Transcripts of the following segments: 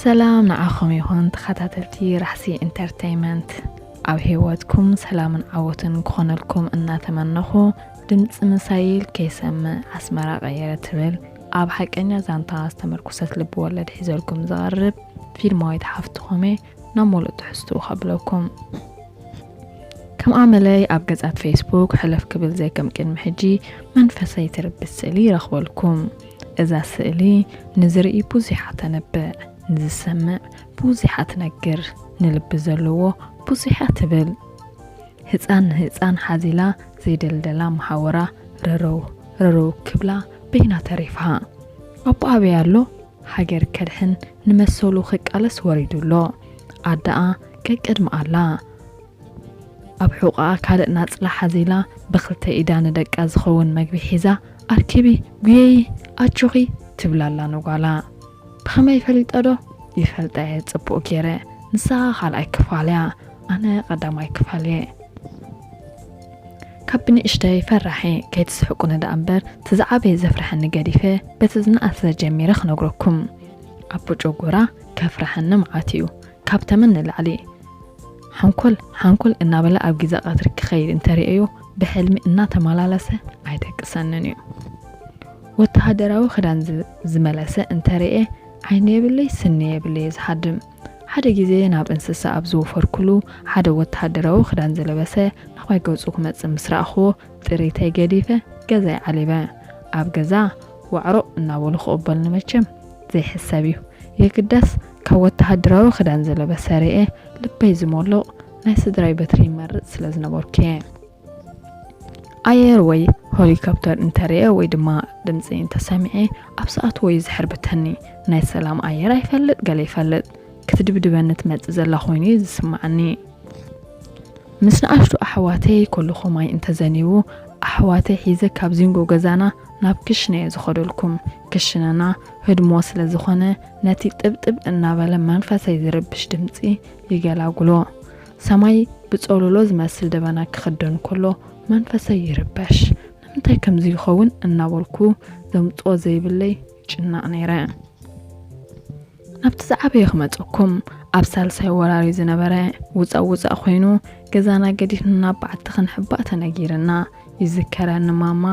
ሰላም ንዓኹም ይኹን ተኸታተልቲ ራሕሲ ኢንተርተይመንት። ኣብ ህይወትኩም ሰላምን ዓወትን ክኾነልኩም እናተመነኹ፣ ድምፂ ምሳይል ከይሰምዕ ኣስመራ ቀየረ ትብል ኣብ ሓቀኛ ዛንታ ዝተመርኩሰት ልቢ ወለድ ሒዘልኩም ዝቐርብ ፊልማዊት ሓፍትኹም እየ። ናብ ሙሉእ ትሕዝትኡ ከብለኩም። ከም ኣመለይ ኣብ ገጻት ፌስቡክ ሕልፍ ክብል ዘይከም ቅድሚ ሕጂ መንፈሰይ ትርብስ ስእሊ ይረኽበልኩም። እዛ ስእሊ ንዝርኢ ብዙሕ ተነብእ፣ ንዝሰምዕ ብዙሕ ትነግር፣ ንልቢ ዘለዎ ብዙሕ ትብል። ህጻን ንህጻን ሓዚላ ዘይደልደላ መሓውራ ረረው ረረው ክብላ በይና ተሪፋ። ኣቦ ኣበይ ኣሎ? ሃገር ከድሕን ንመሰሉ ክቃለስ ወሪዱ ኣሎ። ኣደኣ ቀቅድሚ ኣላ። ኣብ ሑቓ ካልእ ናጽላ ሓዚላ ብኽልተ ኢዳ ንደቃ ዝኸውን መግቢ ሒዛ ኣርኪቢ፣ ጉየይ፣ ኣጆኺ ትብላላ ንጓላ። ብኸመይ ፈሊጠ ዶ? ይፈልጣ እየ ጽቡቕ ገይረ። ንሳ ካልኣይ ክፋል እያ፣ ኣነ ቀዳማይ ክፋል እየ። ካብ ብንእሽተይ ፈራሒ ከይትስሕቁኒ ደኣ እምበር፣ እቲ ዝዓበየ ዘፍርሐኒ ገዲፈ በቲ ዝነኣሰ ጀሚረ ክነግረኩም። ኣቦ ጨጎራ ከፍርሐኒ መዓት እዩ፣ ካብ ተመን ንላዕሊ። ሓንኮል ሓንኮል እናበለ ኣብ ግዜ ቀትሪ ክኸይድ እንተርእዮ ብሕልሚ እናተመላለሰ ኣይደቅሰንን እዩ። ወተሃደራዊ ክዳን ዝ-፣ ዝመለሰ እንተርእየ ዓይኒ የብለይ ስኒ የብለይ ዝሃድም። ሓደ ግዜ ናብ እንስሳ ኣብ ዝወፈርኩሉ ሓደ ወተሃደራዊ ክዳን ዝለበሰ ናባይ ገጹ ክመጽእ ምስ ረኣኽዎ ጥሪተይ ገዲፈ ገዛይ ዓሊበ። ኣብ ገዛ ዋዕሮ እናበሉ ክቕበልኒ መቸም ዘይሕሰብ እዩ። የግዳስ ካብ ወተሃደራዊ ክዳን ዝለበሰ ርእየ ልበይ ዝሞልቕ ናይ ስድራይ በትሪ ይመርጽ ስለ ዝነበርኩ እየ። ኣየር ወይ ሆሊኮፕተር እንተርእየ ወይ ድማ ድምፂ እንተሰሚዐ ኣብ ሰዓቱ ወይ ዝሕርብተኒ። ናይ ሰላም ኣየር ኣይፈልጥ ገለ ይፈልጥ ክትድብድበኒ ትመፅእ ዘላ ኮይኑ እዩ ዝስማዓኒ። ምስ ንኣሽቱ ኣሕዋተይ ኮለኾ ማይ እንተዘኒቡ ኣሕዋተይ ሒዘ ካብ ዚንጎ ገዛና ናብ ክሽነ እየ ዝኸደልኩም። ክሽነና ህድሞ ስለ ዝኾነ ነቲ ጥብጥብ እናበለ መንፈሰይ ዝርብሽ ድምፂ ይገላጉሎ። ሰማይ ብጸሎሎ ዝመስል ደበና ክኽደን ከሎ መንፈሰይ ይርበሽ። ንምንታይ ከምዚ ይኸውን እናበልኩ ዘምጽኦ ዘይብለይ ይጭነቕ ነይረ። ናብቲ ዝዓበየ ክመጸኩም፣ ኣብ ሳልሳይ ወራር ዝነበረ ውጻእ ውጻእ ኮይኑ ገዛና ገዲፍና በዓቲ ክንሕባእ ተነጊርና። ይዝከረኒ ማማ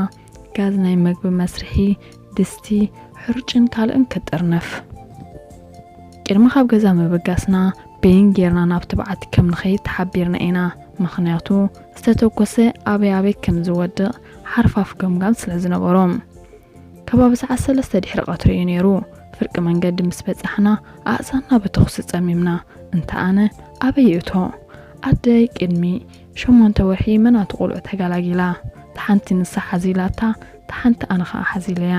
ጋዝ ናይ መግቢ መስርሒ፣ ድስቲ፣ ሕሩጭን ካልእን ክጥርንፍ። ቅድሚ ካብ ገዛ ምብጋስና በይን ጌርና ናብቲ በዓቲ ከም ንኸይድ ተሓቢርና ኢና። ምኽንያቱ ዝተተኮሰ ኣበይ ኣበይ ከም ዝወድቕ ሓርፋፍ ገምጋም ስለ ዝነበሮም። ከባቢ ሰዓት ሰለስተ ድሕሪ ቀትሪ እዩ ነይሩ። ፍርቂ መንገዲ ምስ በጻሕና ኣእዛንና ብተኹሲ ጸሚምና። እንተ ኣነ ኣበይ ይእቶ? ኣደይ ቅድሚ ሸሞንተ ወርሒ መናቱ ቆልዑ ተገላጊላ። ተሓንቲ ንሳ ሓዚላታ፣ ተሓንቲ ኣነ ኸኣ ሓዚለያ።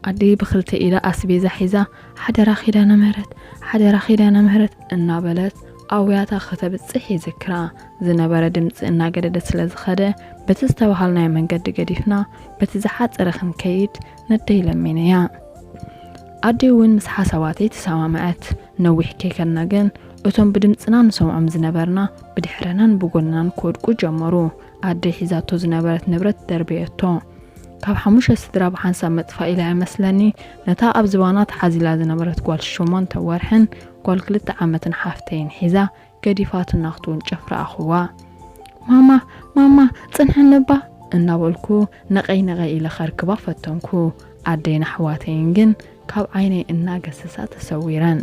ኣደይ ብኽልተ ኢዳ ኣስቤዛ ሒዛ፣ "ሓደራ ኪዳነ ምህረት፣ ሓደራ ኪዳነ ምህረት" እናበለት ኣውያታ ከተብጽሕ ይዝክራ። ዝነበረ ድምጺ እናገደደ ስለ ዝኸደ፣ በቲ ዝተባሃልናዮ መንገዲ ገዲፍና፣ በቲ ዝሓጸረ ክንከይድ ነደይ ለሚነያ። ኣደይ እውን ምስ ሓሳባተይ ተሰማምዐት። ነዊሕ ከይከድና ግን፣ እቶም ብድምጽና ንሰምዖም ዝነበርና ብድሕረናን ብጎንናን ክወድቁ ጀመሩ። ኣደይ ሒዛቶ ዝነበረት ንብረት ደርበየቶ። ካብ ሓሙሽተ ስድራ ብሓንሳብ መጥፋእ ኢላ እያ መስለኒ፣ ነታ ኣብ ዝባና ተሓዚላ ዝነበረት ጓል ሸሞንተ ወርሕን ጓል ክልተ ዓመትን ሓፍተይን ሒዛ ገዲፋትና ክትውንጨፍ ረኣኹዋ። "ማማ፣ ማማ፣ ጽንሕኒ እባ" እናበልኩ ነቐይ ነቐይ ኢለ ከርክባ ፈተንኩ። ኣደይን ኣሕዋተይን ግን ካብ ዓይነይ እናገሰሳ ተሰዊረን።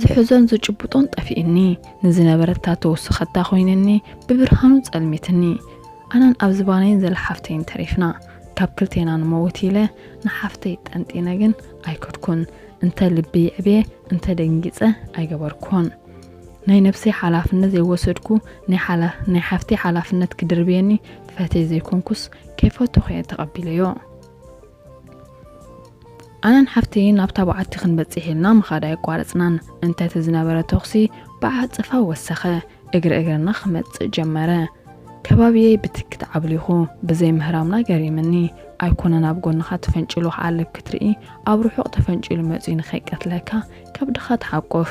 ዝሕዞን ዝጭብጦን ጠፊእኒ። ንዝነበረታ ተወሰኸታ ኮይነኒ፣ ብብርሃኑ ጸልሚትኒ። ኣነን ኣብ ዝባነይን ዘላ ሓፍተይን ተሪፍና። ካብ ክልቴና ንመውት ኢለ ንሓፍተይ ጠንጢነ ግን ኣይከድኩን። እንተ ልቢ ይዕብየ፣ እንተ ደንጊጸ ኣይገበርኩን። ናይ ነብሰይ ሓላፍነት ዘይወሰድኩ፣ ናይ ሓላ-፣ ናይ ሓፍተይ ሓላፍነት ክድርብየኒ ፈትየ ዘይኮንኩስ፣ ከይፈተኹ እየ ተቐቢለዮ። ኣነን ሓፍተይን ናብታ በዓቲ ክንበጽሕ ኢልና ምኻድ ኣየቋረጽናን። እንተ እቲ ዝነበረ ተኹሲ ብዓጽፋ ወሰኸ። እግሪ እግርና ክመጽእ ጀመረ። ከባቢየይ ብትኪ ተዓብሊኹ፣ ብዘይ ምህራምና ገሪምኒ። ኣይኮነን ኣብ ጎንኻ ተፈንጭሉ ክዓልብ ክትርኢ፣ ኣብ ርሑቕ ተፈንጭሉ መጺኡ ንኸይቀትለካ ከብድኻ ተሓቁፍ።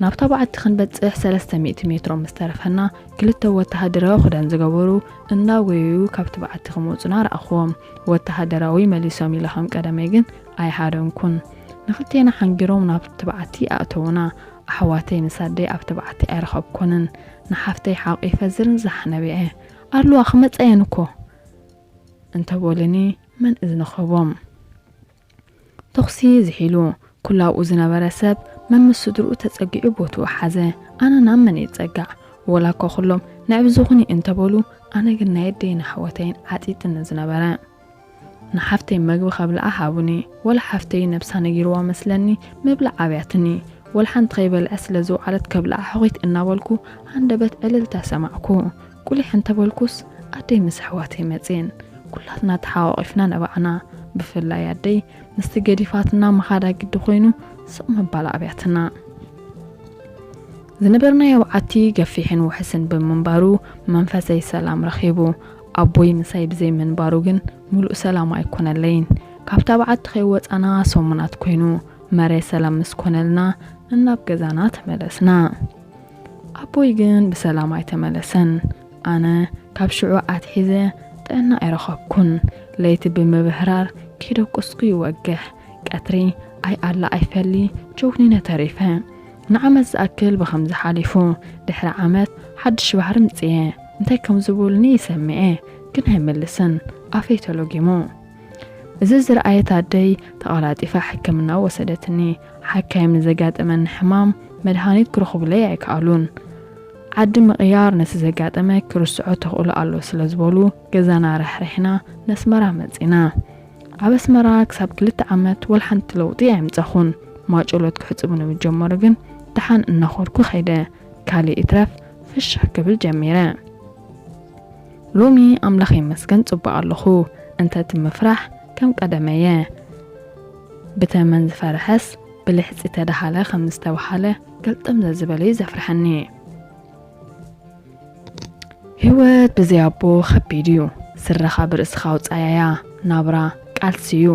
ናብታ በዓቲ ክንበጽሕ ሰለስተ ሚእቲ ሜትሮ ምስ ተረፈና፣ ክልተ ወተሃደራዊ ክዳን ዝገበሩ እናጎየዩ ካብቲ በዓቲ ክመጹና ረኣኽዎም። ወተሃደራዊ መሊሶም ኢለ ከም ቀደመይ ግን ኣይሃደንኩን። ንኽልቴና ሓንጊሮም ናብቲ በዓቲ ኣእተዉና። ኣሕዋተይ ምስ ኣደይ ኣብቲ በዓቲ ኣይረኸብኩንን። ንሓፍተይ ሓቒፈ ዝርንዛሕ ነቢዐ። "ኣሉዋ ክመጻ እየን እኮ!" እንተበሉኒ መን እዝኒ ክህቦም? ተኹሲ ዝሒሉ፣ ኩሉ ኣብኡ ዝነበረ ሰብ መምስ ስድርኡ ተጸጊዑ ቦትኡ ሓዘ። ኣነ ናብ መን ይጸጋዕ? ወላ እኳ ኩሎም ንዕብ ዝኹኒ እንተበሉ፣ ኣነ ግን ናይ ኣደይን ኣሕዋተይን ዓጢጥኒ ዝነበረ። ንሓፍተይ መግቢ ከብልዓ ሃቡኒ። ወላ ሓፍተይ ነብሳ ነጊርዋ መስለኒ ምብላዕ ኣብያትኒ። ወላ ሓንቲ ከይበልዐ ስለ ዝውዓለት ከብልዓ ሕኺት እናበልኩ ሃንደበት ዕልልታ ሰማዕኩ። ቁሊሕ እንተበልኩስ ኣደይ ምስ ኣሕዋተይ መጽየን። ኩላትና ተሓቋቒፍና ነባዕና። ብፍላይ ኣደይ ምስቲ ገዲፋትና ምኻዳ ግዲ ኮይኑ ስቕ ምባል ኣብያትና። ዝነበርናዮ በዓቲ ገፊሕን ውሑስን ብምንባሩ መንፈሰይ ሰላም ረኺቡ። ኣቦይ ምሳይ ብዘይ ምንባሩ ግን ምሉእ ሰላም ኣይኮነለይን። ካብታ በዓቲ ከይወጻና ሰሙናት ኮይኑ መሬት ሰላም ምስ ኮነልና እናብ ገዛና ተመለስና። ኣቦይ ግን ብሰላም ኣይተመለሰን። ኣነ ካብ ሽዑ ኣትሒዘ ጥዕና ኣይረኸብኩን። ለይቲ ብምብህራር ከይደቆስኩ ይወግሕ። ቀትሪ ኣይ ኣላ ኣይፈሊ ጆግኒነ ተሪፈ። ንዓመት ዝኣክል ብኸምዚ ሓሊፉ። ድሕሪ ዓመት ሓድሽ ባህሪ ምጽየ። እንታይ ከም ዝብሉኒ ይሰምዐ፣ ግን ኣይምልስን። ኣፈይ ተሎጊሙ። እዚ ዝረኣየት ኣደይ ተቐላጢፋ ሕክምና ወሰደትኒ። ሓካይም ንዘጋጠመኒ ሕማም መድሃኒት ክረኽቡለይ ኣይከኣሉን። ዓዲ ምቕያር ነቲ ዘጋጠመ ክርስዖ ተኽእሎ ኣሎ ስለ ዝበሉ ገዛና ራሕሪሕና ነስመራ መጺና። ኣብ ኣስመራ ክሳብ ክልተ ዓመት ወላ ሓንቲ ለውጢ ኣየምጻኹን። ማጨሎት ክሕጽቡ ንምጀመሩ ግን ደሓን እናኾድኩ ከይደ። ካልእ ይትረፍ ፍሽኽ ክብል ጀሚረ። ሎሚ ኣምላኽ ይመስገን ጽቡቕ ኣለኹ። እንተ እቲ ምፍራሕ ከም ቀደመየ። ብተመን ዝፈርሐስ ብልሕጺ ተደሃለ ከም ዝተባህለ ገልጠም ዘዝበለ እዩ ዘፍርሐኒ። ህይወት ብዘይ ኣቦ ከቢድ እዩ። ስረኻ ብርእስኻ ኣውጻያያ። ናብራ ቃልሲ እዩ።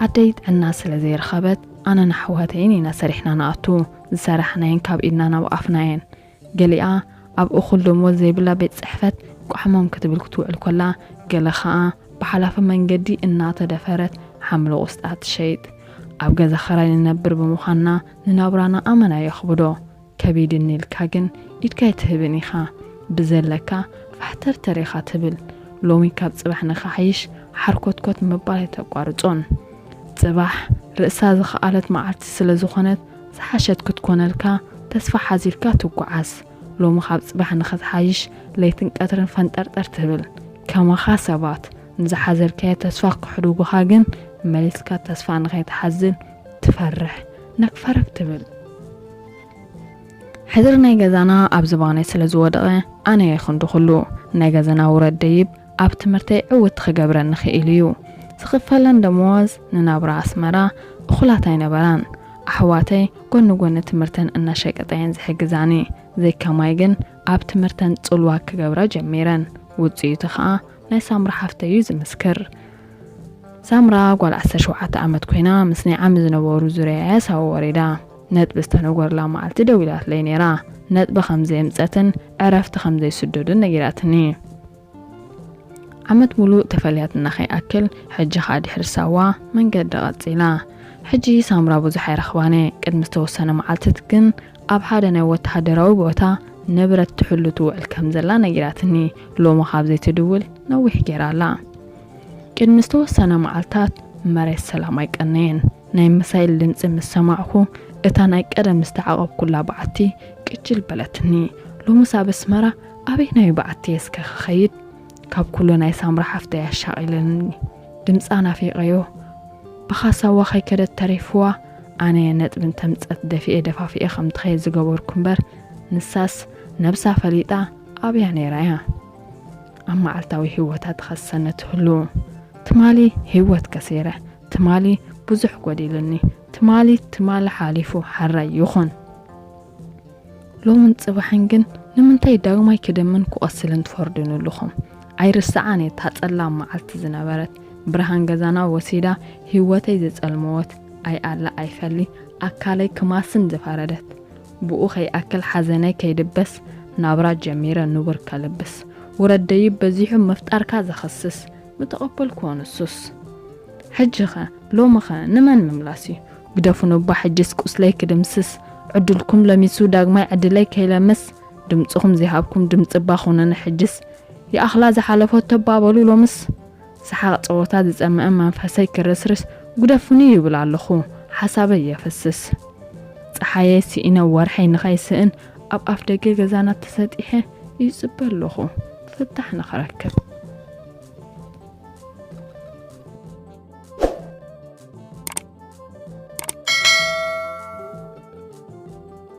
ኣደይ ጥዕና ስለ ዘይረኸበት ኣነን ኣሕዋተይን ኢና ሰሪሕና ንኣቱ። ዝሰራሕናየን ካብ ኢድና ናብ ኣፍናየን። ገሊኣ ኣብ እኹል ደሞዝ ዘይብላ ቤት ጽሕፈት ቋሕሞም ክትብል ክትውዕል ኮላ፣ ገለ ኸኣ ብሓላፊ መንገዲ እናተደፈረት ሓምሊ ቁስጣ ትሸይጥ። ኣብ ገዛ ኸራይ ንነብር ብምዃንና ንናብራና ኣመና የኽብዶ። ከቢድኒ ኢልካ ግን ኢድካ ኣይትህብን ኢኻ። ብዘለካ ፋሕተርተር ኢኻ ትብል። ሎሚ ካብ ጽባሕ ንኽሓይሽ ሓርኮትኮት ምባል ኣይተቋርጾን። ጽባሕ ርእሳ ዝኸኣለት መዓልቲ ስለ ዝኾነት ዝሓሸት ክትኮነልካ ተስፋ ሓዚልካ ትጓዓዝ። ሎሚ ካብ ጽባሕ ንኽትሓይሽ ለይትን ቀትርን ፈንጠርጠር ትብል። ከማኻ ሰባት ንዝሓዘልካዮ ተስፋ ክሕድጉኻ ግን መሊስካ ተስፋ ንኸይትሓዝል ትፈርሕ። ነክፈረፍ ትብል። ሕድሪ ናይ ገዛና ኣብ ዝባነይ ስለ ዝወደቐ ኣነ እየ ክንዲ ኩሉ። ናይ ገዛና ውረድ ደይብ ኣብ ትምህርተይ ዕውት ክገብረኒ ክኢሉ እዩ። ዝኽፈለን ደመወዝ ንናብራ ኣስመራ እኹላት ኣይነበራን። ኣሕዋተይ ጎኒ ጎኒ ትምህርተን እናሸቀጣ እየን ዝሕግዛኒ። ዘይከማይ ግን ኣብ ትምህርተን ጽልዋ ክገብራ ጀሚረን። ውጽኢቱ ኸኣ ናይ ሳምራ ሓፍተይ እዩ ዝምስክር። ሳምራ ጓል ዓሰርተ ሸውዓተ ዓመት ኮይና ምስ ናይ ዓሚ ዝነበሩ ዙርያኣ ሳዋ ወሪዳ። ነጥቢ ዝተነገሩላ መዓልቲ ደዊላትለይ ነይራ። ነጥቢ ከም ዘየምጸትን ዕረፍቲ ከም ዘይስደዱን ነጊራትኒ። ዓመት ሙሉእ ተፈልያትና ከይኣክል፣ ሕጂ ኸኣ ድሕሪ ሳዋ መንገዲ ቀጺላ። ሕጂ ሳምራ ብዙሕ ኣይረኽባን እየ። ቅድሚ ዝተወሰነ መዓልትት ግን ኣብ ሓደ ናይ ወተሃደራዊ ቦታ ንብረት ትሕሉ ትውዕል ከም ዘላ ነጊራትኒ። ሎሚ ካብ ዘይትድውል ነዊሕ ገይራ ኣላ። ቅድሚ ዝተወሰነ መዓልታት መሬት ሰላም ኣይቀነየን። ናይ መሳይል ድምጺ ምስ ሰማዕኩ፣ እታ ናይ ቀደም ዝተዓቐብኩላ በዓቲ ቅጅል በለትኒ። ሎምስ ኣብ ኣስመራ ኣበየናይ በዓቲ እየ እስከ ክኸይድ? ካብ ኩሉ ናይ ሳምራ ሓፍተይ ኣሻቒለኒ። ድምጻ ናፊቐዮ። ብኻሳዋ ከይከደት ተሪፍዋ፣ ኣነ ነጥቢ እንተምጸት ደፊኤ ደፋፊኤ ከም ትኸይድ ዝገበርኩ እምበር፣ ንሳስ ነብሳ ፈሊጣ ኣብያ ነይራ እያ። ኣብ መዓልታዊ ህይወታ ትኸሰኒ ትህሉ። ትማሊ ህይወት ከሲረ፣ ትማሊ ብዙሕ ጎዲሉኒ፣ ትማሊ፣ ትማሊ ሓሊፉ፣ ሓራይ ይኹን። ሎምን ጽባሕን ግን ንምንታይ ዳግማይ ክደምን ክቐስልን ትፈርዱኒ ኣለኹም? ኣይርስዓን እየ እታ ጸላም መዓልቲ ዝነበረት፣ ብርሃን ገዛና ወሲዳ ህይወተይ ዘጸልመወት፣ ኣይኣለ ኣይፈሊ ኣካለይ ክማስን ዝፈረደት። ብኡ ከይኣክል ሓዘነይ ከይድበስ ናብራ ጀሚረ ንቡር ከልብስ። ውረድ ደይብ በዚሑ ምፍጣርካ ዘኸስስ ምተቐበልክዎ ንሱስ። ሕጂኸ ሎምኸ ንመን ምምላስ እዩ? ግደፉኒ እባ ሕጅስ ቁስለይ ክድምስስ። ዕድልኩም ለሚሱ ዳግማይ ዕድለይ ከይለምስ። ድምፅኹም ዘይሃብኩም ድምፂ እባ ኩኑኒ ሕጅስ። ይኣኽላ ዝሓለፎ ተባበሉ ሎምስ። ሰሓቕ ጸወታ ዝጸመአ መንፈሰይ ክርስርስ። ግደፉኒ ይብል ኣለኹ ሓሳበይ የፍስስ። ፀሓየ ስኢነ ወርሐይ ንኸይስእን ኣብ ኣፍ ደገ ገዛና ተሰጢሐ ይጽበ ኣለኹ ፍታሕ ንኽረክብ።